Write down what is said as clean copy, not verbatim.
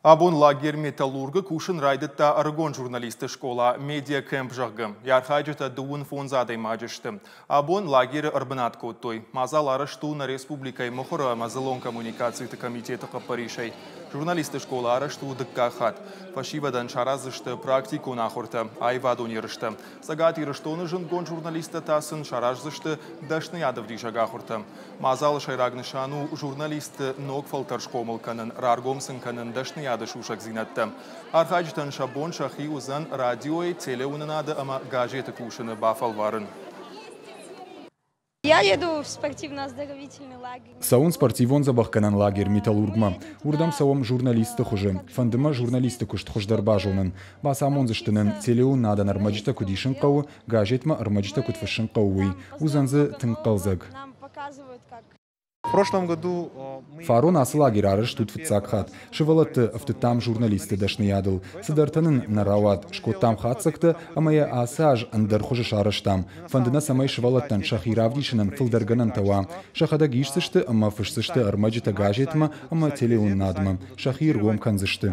Абон лагерь «Металлург»-ы кусын райдыдта ӕрыгон журналистты скъола «Медиакэмп», зӕгъгӕ. Йӕ архайджытӕ 35 адӕймаджы сты. Абон лагеры ӕрбынат кодтой. Мадзал арӕзт у нӕ республикӕйы мыхуыры ӕмӕ дзыллон коммуникациты комитеты хъӕппӕрисӕй. Журналистты скъола арӕзт у дыккаг хатт. Фӕсивӕдӕн сараздзысты практикон ахуыртӕ, аивадон ерыстӕ. Цӕгат Ирыстоны зындгонд журналисттӕ та сын сараздзысты дӕсныйадӕвдисӕг ахуыртӕ. Мадзалы сӕйраг нысан у журналистты ног фӕлтӕр схъомыл кӕнын, раргом сын кӕнын дӕсныйады сусӕгдзинӕдтӕ. Архайджытӕн сӕ бон сӕхи уыдзӕн радиойы, телеуынынады ӕмӕ газеты кусыны бафӕлварын. Я еду в спортивно-оздоровительный лагерь. Цӕуын спортивон дзӕбӕхгӕнӕн лагерь «Металлургмӕ». Уырдӕм цӕуӕм журналистты хуызы. Фӕнды мӕ журналисты куыст хуыздӕр базонын. Бацамондзысты нын, телеуынынадӕн ӕрмӕджытӕ куыд исын хъӕуы, газетмӕ ӕрмӕджытӕ куыд фыссын хъӕуы, уый. Уыдзӕн дзы тынг хъӕлдзӕг. Фарон ацы лагерь арӕзт уыд фыццаг хатт. Сывӕллӕтты ӕфтыдтам журналистты дӕсныйадыл. Цыдӕртӕ нын нӕ рауад, скодтам хатдзӕгтӕ ӕмӕ йӕ ацы аз ӕндӕр хуызы сарӕзтам. Фӕнды нӕ, цӕмӕй сывӕллӕттӕн сӕхи равдисынӕн фылдӕр гӕнӕнтӕ уа. Сӕхӕдӕг исдзысты ӕмӕ фысдзысты ӕрмӕджытӕ газетмӕ ӕмӕ телеуынынадмӕ. Сӕхи ӕргом кӕндзысты.